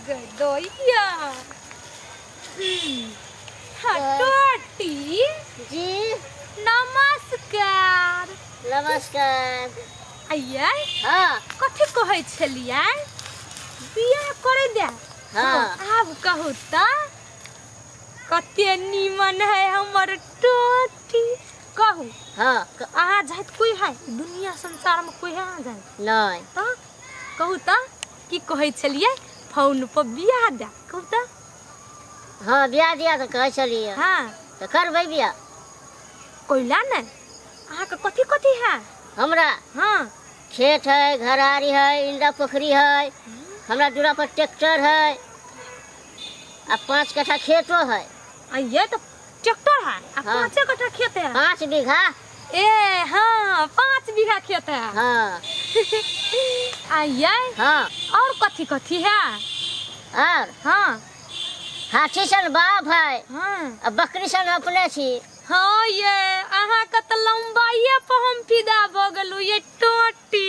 गदोइया हटोटी जी। नमस्कार। नमस्कार। आइए। हाँ। कथी कहै छलियै? बियाह करे दे। हाँ। आब कहू त कते नीमन है हमर टोटी। कहू। हाँ। अहाँ जाइत कोई है दुनिया संसार में कोई है अहाँ जाइत? नहीं। त कहू त की कहै छलियै? फोन पर बियाह दे। कहू त। हाँ बियाह दिया तऽ कहै छलियै। हाँ। तऽ करबै बियाह। कोइला ने अहाँके कथी कथी है? हमरा? हाँ। खेत है, घरारी है, इंडा पोखरी है, हमरा दूरा पर ट्रैक्टर है आ 5 कट्ठा खेतो है। आ ये तो ट्रैक्टर है आ हाँ। 5 कट्ठा खेत है। 5 बीघा। ए हाँ 5 बीघा खेत है। हाँ। आ ये? हाँ। और कथी कथी है? और? हाँ। हाथी सन बाप है। हाँ। आ बकरी सन अपने छी। हाँ ये अहाँ के तऽ लम्बाइए पर हम फिदा भऽ गेलहुँ ये टोटी।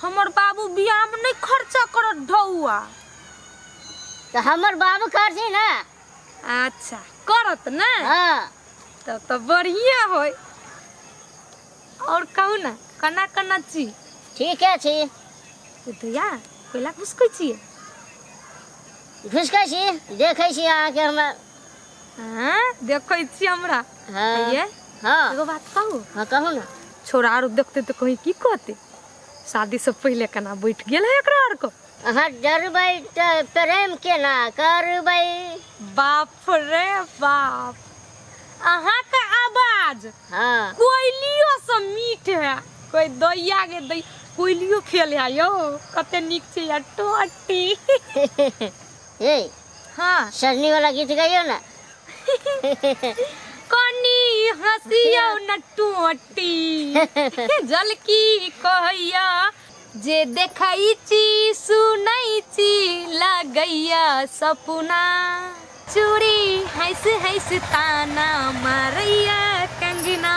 हमर बाबू बियाह में नहीं खर्चा करत ढौआ। तऽ हमर बाबू करथिन ना। अच्छा करत ना? हाँ। तब तऽ बढ़िया होय। और कहू ना केना केना छी? ठीके छी। दैया कोइला घुसकै छियै? घुसकै छी, देखै छी अहाँके हमरा। हाँ देखै छी हमरा। हाँ। ये? हाँ। एगो बात कहू? हाँ कहू ना। छोरा आर देखते तऽ कहीं की कहते? शादी से पहिले केना बैठ गेल है एकरा आर को? अहाँ डरबै तऽ प्रेम केना करबै? बाप रे बाप, अहाँके आवाज हाँ कोयलियो से मीठ है। कोई दैया के दै कोयलियो फेल है यौ, कते नीक छै यार टोटी। ए हाँ। सजनी वाला गीत गाइयो ना। कनी हंसियो न टोटी जलकी कहैया जे देखै छी सुनै छी लगैया सपना। चूड़ी हंस हंस ताना मारैया कंगना।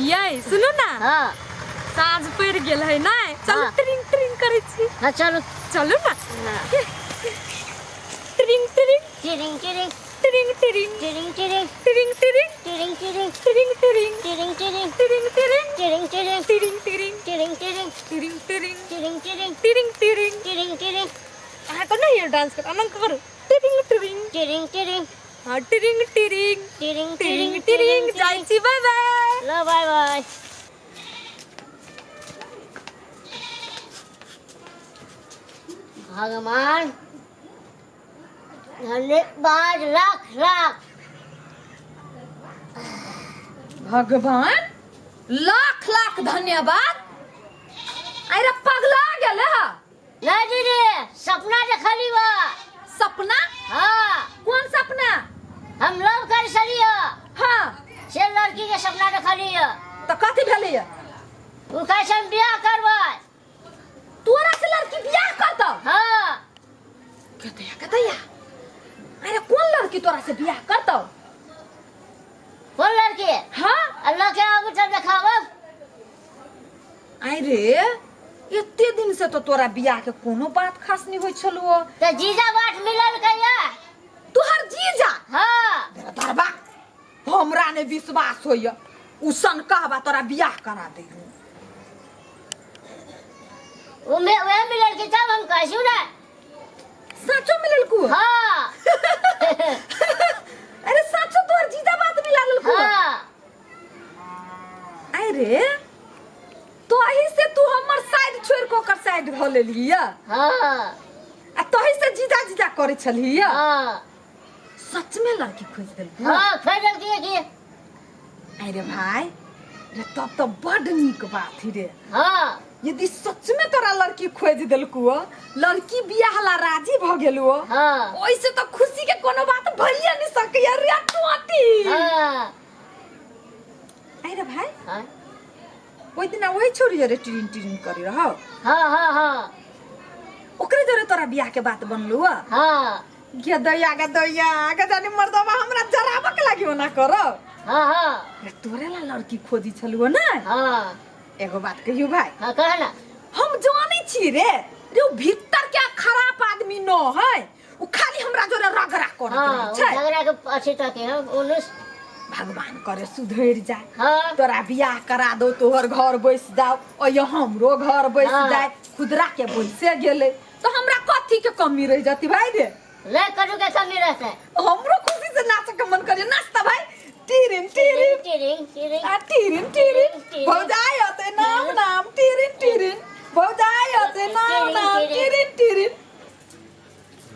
ये सुनू ना। हाँ। साँझ पड़ि गेल है ना, चलू हाँ। ट्रिंग ट्रिंग करै छी। हाँ चलू। चलू ना। हाँ। ट्रिंग ट्रिंग टिरिंग टिरिंग ट्रिंग ट्रिंग टिरिंग टिरिंग ट्रिंग ट्रिंग टिरिंग टिरिंग ट्रिंग ट्रिंग टिरिंग टिरिंग ट्रिंग ट्रिंग टिरिंग टिरिंग ट्रिंग ट्रिंग टिरिंग टिरिंग ट्रिंग ट्रिंग टिरिंग टिरिंग ट्रिंग ट्रिंग टिरिंग टिरिंग। अहाँ को नहीं डांस कर अनंत करू। ट्रिंग ट्रिंग टिरिंग टिरिंग। हाँ ट्रिंग ट्रिंग टिरिंग ट्रिंग टिरिंग ट्रिंग। जाइ छी, बाय बाय। ल बाय बाय। भगवान धन्यवाद लाख लाख। भगवान लाख लाख धन्यवाद। अरे पगला गेल है। नहीं दीदी सपना देखली बा। सपना? हाँ। कौन सपना? हम लव कर सलियो। हाँ। से लड़की के सपना देखली है। तो कथी भेली है? उ कैसे हम बियाह करबै। तोरा से लड़की बियाह करतौ? हाँ। कतैया कतैया, अरे कौन लड़की तोरा से बियाह करतौ? कौन लड़की? हाँ। अल्लाह के आबू तब देखाबब। अरे एते दिन से तो तोरा बियाह के कोनो बात खास नहीं होई छलुओ। त जीजा बाट मिलल कहिया? तोहर जीजा? हाँ। दरबा हमरा ने विश्वास होइया उ सन कहबा तोरा बियाह करा दे। उ में वह मिलल के तब हम कहसु ना। साचो मिलल को? हाँ। अरे साचो तोहर जीजा बात मिला ललको? हाँ। अरे तो अही से तू हमर साइड छोड़ के ओकर साइड भ लेलिया? हाँ। आ तही से जीजा जीजा करे छलिया? हाँ। सच में लड़की खोज देलको? हाँ, खोज देलकी की। अरे भाई रे तब तो बड नीक बात ही रे। हाँ। यदि सच में तोरा लड़की खोज देलको, लड़की बियाह ला राजी भ गेलु, हाँ। ओइसे तो खुशी के कोनो बात भइए नहीं सकैया रे टोटी। हाँ। अरे भाई। हाँ। ओइ दिना वही छोरी रे टिरिन टिरिन करी रहो। हाँ हाँ हाँ। ओकरे जोरे तोरा बियाह के बात बनलु? हाँ। गे दैया गे दैया गे जानी मर्दवा हमरा जराबक लागी ओना करो। हाँ हाँ। रे तोरे ला लड़की खोजी छलुओ ना? हाँ। एगो बात कहियो भाई। हाँ, कह ना। हम जानै छी रे रे, उ भीतर के खराब आदमी न है, उ खाली हमरा जोरे रगड़ा करत हाँ, रहै उ छै। झगड़ा के अथी तक है उन्नीस। भगवान करे सुधरि जाए। हाँ। तोरा बियाह करा दो, तोहर घर बैस जाओ और हमरो घर बैस हाँ। जाए। खुदरा के बैसे गेलै तो हमरा कथी के कमी रह जती भाई रे? ले, करू के कमी रहते। हमरो खुशी से नाचे के मन करे। नाचता भाई, टिरिन टिरिन टिरिंग टिरिंग आ टिरिन टिरिन। टिरिन। भौजाई होते नाम नाम टिरिन टिरिन, भौजाई होते नाम नाम टिरिन टिरिन।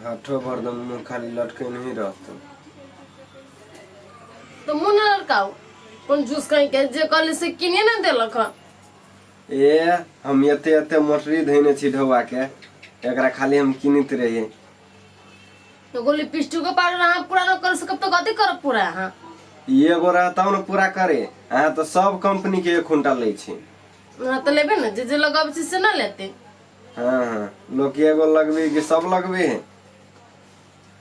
हाथो भरदम मुँह खाली लटके नहीं रहतो। तो मुँह न लड़काओ, कोन जूस कहीं के जे कहले से किने न देलक हन। ए, हम एते एते मोटरी धैने छी ढौआ के, एकरा खाली हम किनैत रहियै। तो गोली पिस्टू के पाउडर अहाँ पूरा न कर सकब तो कथी करब पूरा अहाँ? ई एगो रहतौ ने पूरा करे, अहाँ तऽ सब कंपनी के एक खुंटा लै छी। अहाँ तऽ लेबे ने, जे जे लगाबै छी से न लेते। हाँ हाँ, लोक एगो लगबे कि सब लगबे है।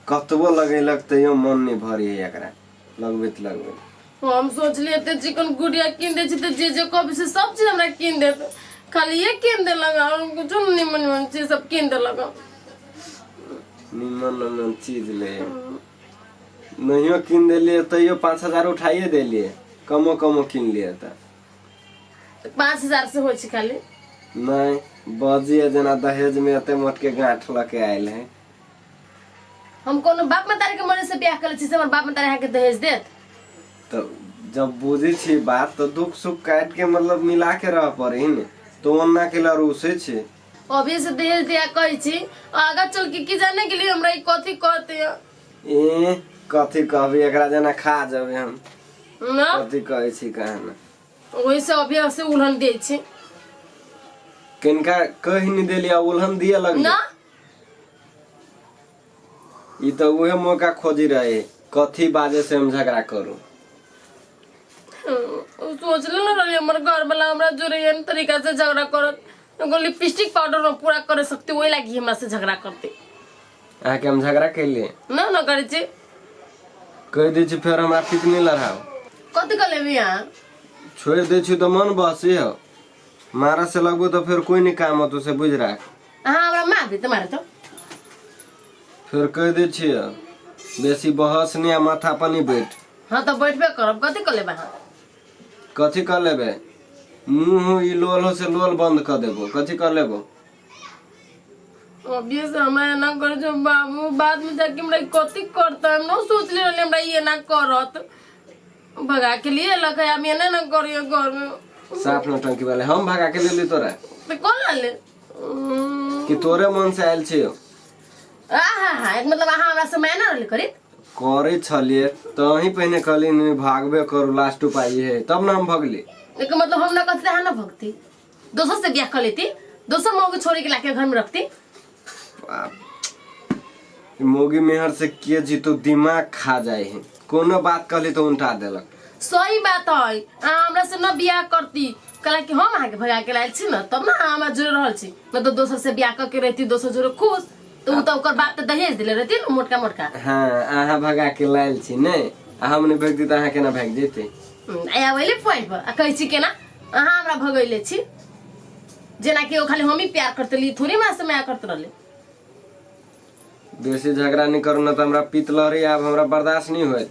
कतबो लगेलक तैयो मन नहीं भरी है एकरा लगबैत लगबैत। हम सोचलिए एते चिकन गुड़िया कीन दै छी तऽ जे जे कहबै से सब चीज हमरा कीन देत, खाली ये कीन देलक और कुछो निमन निमन चीज सब कीन देलक। निमन निमन चीज ले नहियो कीन देलिए तैयो 5000 उठाइए देलिए, कमो कमो कीन लिए तऽ। 5000 से होइ छै खाली? नहीं, बजिए जेना दहेज में एते मोट के गांठ लऽ के आयल है। हम कोनो बाप मतारी के मरे से बियाह करै छी से हमर बाप मतारी अहाँके दहेज देत? तो जब बुझै छी बात तो दुख सुख काट के मतलब मिला के रह पड़े ने, तो ओना के लड़ उसे छे। अभी से दहेज दिया कहै छी, आगा चल के की जाने के लिए हमरा ई कथी कहते? ए, कथी कहबी एकरा, जेना खा जबे हम। ना। कथी कहै छी कहे ना। ओहि से अभी से उलहन दै छी। किनका कहि नहीं देलियै, उलहन दिए लगली ना। ई तऽ उहे मौका खोजी रहे, कथी बाजे से हम झगड़ा करू। सोचले न रही हमर घर वाला हमरा जोरे एहन तरीका से झगड़ा करत। एगो लिपस्टिक पाउडर हम पूरा करे सकती, ओहि लागी हमरा से झगड़ा करते। अहाँके हम झगड़ा कैलियै? ना ना करै छी। कहि दै छी फेर हमरा पित नहीं लड़ाओ। कथी कऽ लेबी अहाँ? छोड़ि दै छी तऽ मन बसी हो, मारा से लगबो तऽ फेर कोई नहीं काम होतो, से बुझि राख। अहाँ हमरा मारबी तऽ मारे तो। फेर कहि दै छियै, बेसी बहस नहीं आ माथा पर नहीं बैठ। हाँ, तऽ बैठबे करब, कथी कऽ लेबै अहाँ? कथी कऽ लेबै? मुँह ई लोल हो से लोल बंद कऽ देबो। कथी कऽ लेबो? अभी से हमरा एना करे छौ बाबू, बाद में जाके हमरा ई कथी करतै? हम न सोचले रहली हमरा ई एना करत। भगा के लिए लक है, हम एना ना करियो घर में। साफ नौटंकी वाले, हम भगा के लेली तोरा? तऽ कोन लाले? कि तोरे मन से आयल छियो? आ हा हा, एक मतलब अहाँ हमरा से मायना रहली करीत? करै छलियै तऽ अहीं पहिने कहली नहीं भागबे करू, लास्ट उपाय है, तब ना हम भगली। एक मतलब हम ना कहती अहाँ ना भगती, दोसर से बियाह कर लेती, दोसर मऊ के छोड़ी के लाके घर में रखती। बाप, मोगी मेहर से के जीतो, दिमाग खा जाए है। कोनो बात कहली तो उल्टा देलक। सही बात है, अहाँ हमरा से न बियाह करती कहला कि हम अहाँके भगा के लायल छी न, तब न अहाँ हमरा जोड़े रहल छी, न तऽ दोसर से बियाह कऽ के रहती दोसर जोड़े खुश, तऽ उ तऽ ओकर बाप तऽ दहेज देले रहती न मोटका मोटका। हाँ, अहाँ भगा के लायल छी ने, आ हम नहीं भगती तऽ अहाँ केना भागि जेतै? आया वही पॉइंट पर आ कहै छी केना अहाँ हमरा भगैले छी, जेनाकि ओ खाली हमही प्यार करते रही, थोड़ी हमरा से माया करते रहले। बेसी झगड़ा नहीं करू ना तऽ हमरा पित्त लहरी, आब हमरा बर्दाश्त नहीं होत।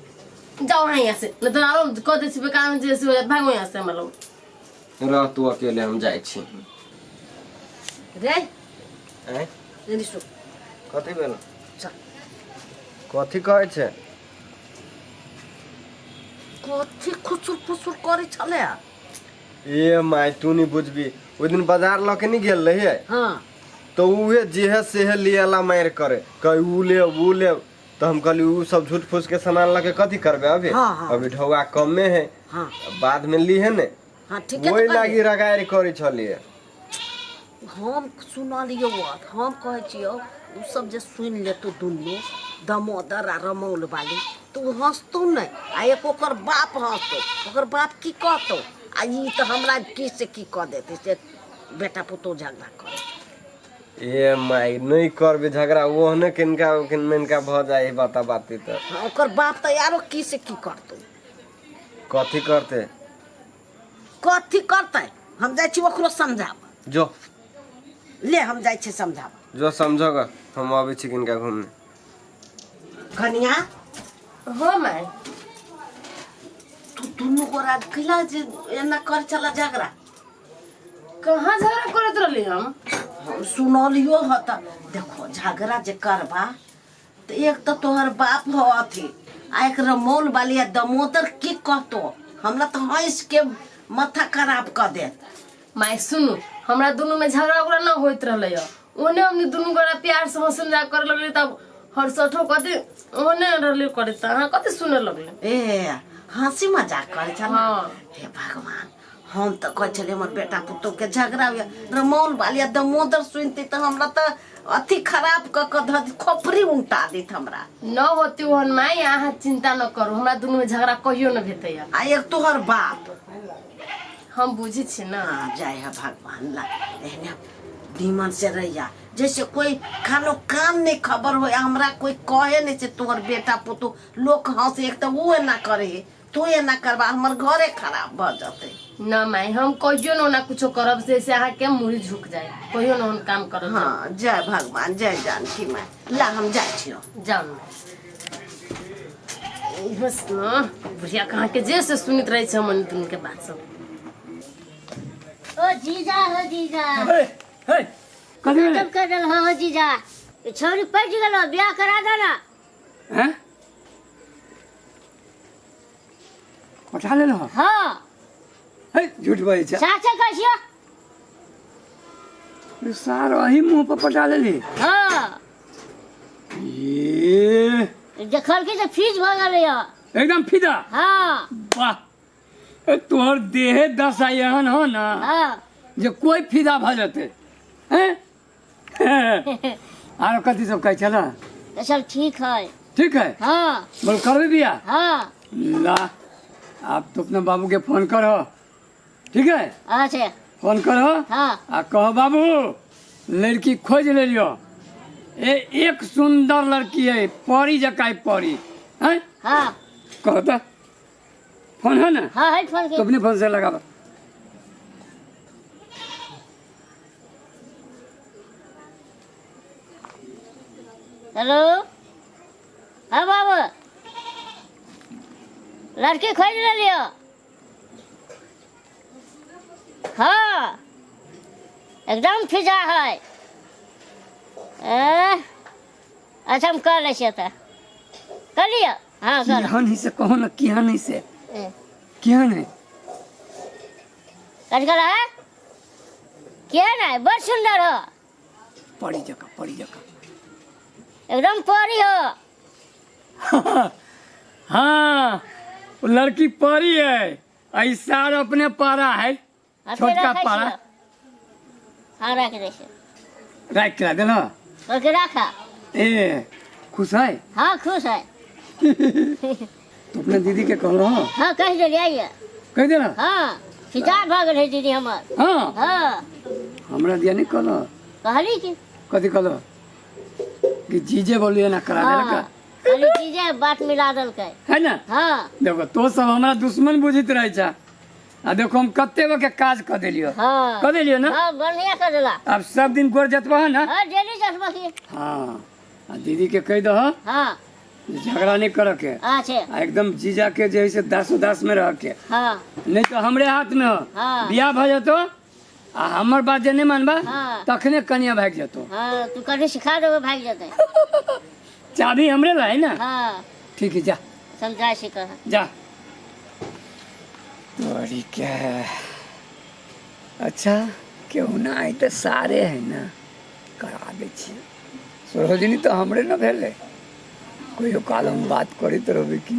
जाओ अहाँ यहाँ से, नहीं तो आरो कह दै छी बेकार में जे से हो जात, भागो यहाँ से हमरा लग। रह तू अकेले, हम जाइ छी। रे। आँय? रिसु। कथी भेल? चल। कथी कहै छै? कथी खुसुर फुसुर करै छलै? ए माय, तू नहीं बुझबी, ओहि दिन बाजार लऽ के नहीं गेल रहियै? हाँ। तऽ उहे जेहे सेहे लिएला मारि करे, कहे उ लेब उ लेब, तऽ हम कहली उ सब झूठ फूस के सामान लऽ के कथी करबे अभी। हाँ, हाँ। अभी ढौआ कमे है। हाँ। बाद में लीहे ने। हाँ, ठीक है। ओहि लागी रगाड़ि करै छलियै। हम सुनलियौ बात, हम कहै छियौ ओ सब जे सुनि लेतौ दुनू दामोदर आ रमौल वाली तऽ ओ हँसतौ नहि, आ एक ओकर बाप हँसतौ, ओकर बाप की कहतौ, आ ई तऽ हमरा की से की कऽ देतै से बेटा पुतोहु झगड़ा करै। ए माय, नहि करबे झगड़ा, ओहने किनका मेनका भऽ जाइ बाता बाती तऽ। हाँ, ओकर बाप तऽ आरो की से की करतौ। कथी करतै? कथी करतै? हम जाइ छी ओकरो समझाबऽ। जो। ले, हम जाइ छी समझाबऽ। जो समझोगा, हम अबै छी किनका घूमने। कनिया। हाँ माय। तू दुनू गोरा कैला जे एना कर चला झगड़ा? कहाँ झगड़ा करैत रहली हम? हम सुनलियो ह तऽ देखो, झगड़ा जे करबा तऽ एक तऽ तोहर बाप हो अथी आ एक रमौल वाली आ दमोदर की कहतो, हमरा तऽ हंस के माथा खराब कऽ देत। माय सुनू, हमरा दुनू में झगड़ा उगड़ा न होइत रहलै ह। ओने हमनी दुनू गोरा प्यार से हंसी मजाक करे लगली, तब हरसठो कथी ओने रहली करे, तऽ अहाँ कथी सुने लगली? ए, हंसी मजाक करे छल? हाँ। हे भगवान, हम तऽ कहै छलियै हमर बेटा पुतोह के झगड़ा होइए। रमौल वाली आ दमोदर सुनते तऽ हमरा तऽ अथी खराब कऽ कऽ धऽ देत, खोपड़ी उल्टा देत हमरा। न होती ओहन माय, अहाँ चिंता न करू, हमरा दुनू में झगड़ा कहियो न भेतै। आ एक तोहर बाप। हम बुझै छी ना। हाँ, जय है भगवान ला, एहने नीमन से रहिया जैसे कोई खानो काम नहीं खबर हो, हमरा कोई कहे नहीं से तोहर बेटा पुतोह लोग हंसे। एक तो वो एना करे है, तू एना करबा, हमर घरे खराब भ जते। न माय, हम कहियो न ओना कुछो करब से से अहाँ के मुड़ी झुक जाए, कहियो न ओहन काम करब। हाँ, जय भगवान, जय जानकी माय ला, हम जाइ छियो। जाउ न। बस न बुढ़िया कहाँ के जे से सुनैत रहै छै हमन दुनू के बात सब। ओ जीजा, हो जीजा। हे हे, कथी भेलै? तब कर रहल हो जीजा, ई छौरी पटि गेलो, बियाह करा दो ना। हैं, पठा लेलहो? हाँ। हे, झूठ बजै छै। साचे कहै छियो। सार अही मुँह पर पटा लेली? हाँ। ये देखल की तऽ फीज भऽ गेलै यऽ। एकदम फिदा? हाँ। वाह, ए तोहर देहे दशा एहन हो ना जे कोई फिदा भऽ जेतै। हैं, आरो कथी सब कहै छल? तऽ सब ठीक है। ठीक है? हाँ। बोल, करबे बियाह? हाँ। ला, आप तो अपना बाबू के फोन करो, ठीक है? अच्छा। फोन करो। हाँ। आ कहो, बाबू, लड़की खोज ले लियो, ए एक सुंदर लड़की है, परी जकाँ है, परी हैं। हाँ। कहो तो, फोन है ना? हाँ, है फोन तो के। अपने फोन से लगाओ। हेलो, हाँ बाबू, लड़की खोज लेलियो। हाँ, एकदम फिजा है। ए, अच्छा, हम कर लै छियै तऽ कर लिअ। हाँ, कर। केहन है से कहो ना, केहन है से? ए, केहन है? कथी कहला है? केहन है? बड़ सुंदर हो। परी जकाँ, परी जकाँ। एकदम परी हो। हाँ, वो लड़की परी है, ऐसा अपने पारा है। हाँ, छोटका रखै पारा। छियौ। हाँ, राखि दै छियौ। राख के देना। कहलकै राखा। ए, खुश है? हाँ, खुश है। तो अपने दीदी के कहलो? हाँ, कहि देलियै आइए। कह देना? हाँ, फिजा भऽ गेल है दीदी हमर। हाँ? हाँ। हमरा दिया नहीं कहलो? कहली की। कथी कहलो? कि जीजे बोलिए ना करा हाँ। देलका? कहली चीजे बात मिला देलकै। है ना? हाँ। देखो, तो सब हमरा दुश्मन बुझित रहे छा, आ देखो हम कते गो के काज कऽ देलियो। हाँ। कऽ देलियो ना? हाँ, बढ़िया कर देला। अब सब दिन गोर जतबह है ना? हाँ, डेली चश्मा की। हाँ, आ दीदी के कहि दह हाँ जे झगड़ा नहीं करऽ के अच्छा। आ एकदम जीजा के जे है से दासो दास में रह के। हाँ। नहीं तो हमरे हाथ में हो। हाँ। बियाह भऽ जेतो आ हमर बात जे नहीं मानबा, हाँ। तखने कनिया भागि जेतो। हाँ, तू कभी सिखा देबो, भागि जेतै। चाबी हमरे ला है ना? हाँ। ठीक है, जा। समझा सिखा। जा तोरी के। अच्छा, केहू ना आई तऽ सारे है ना, करा दै छियै। सरोजनी तऽ हमरे न भेलै, कहियो काल हम बात करैत रहबै की।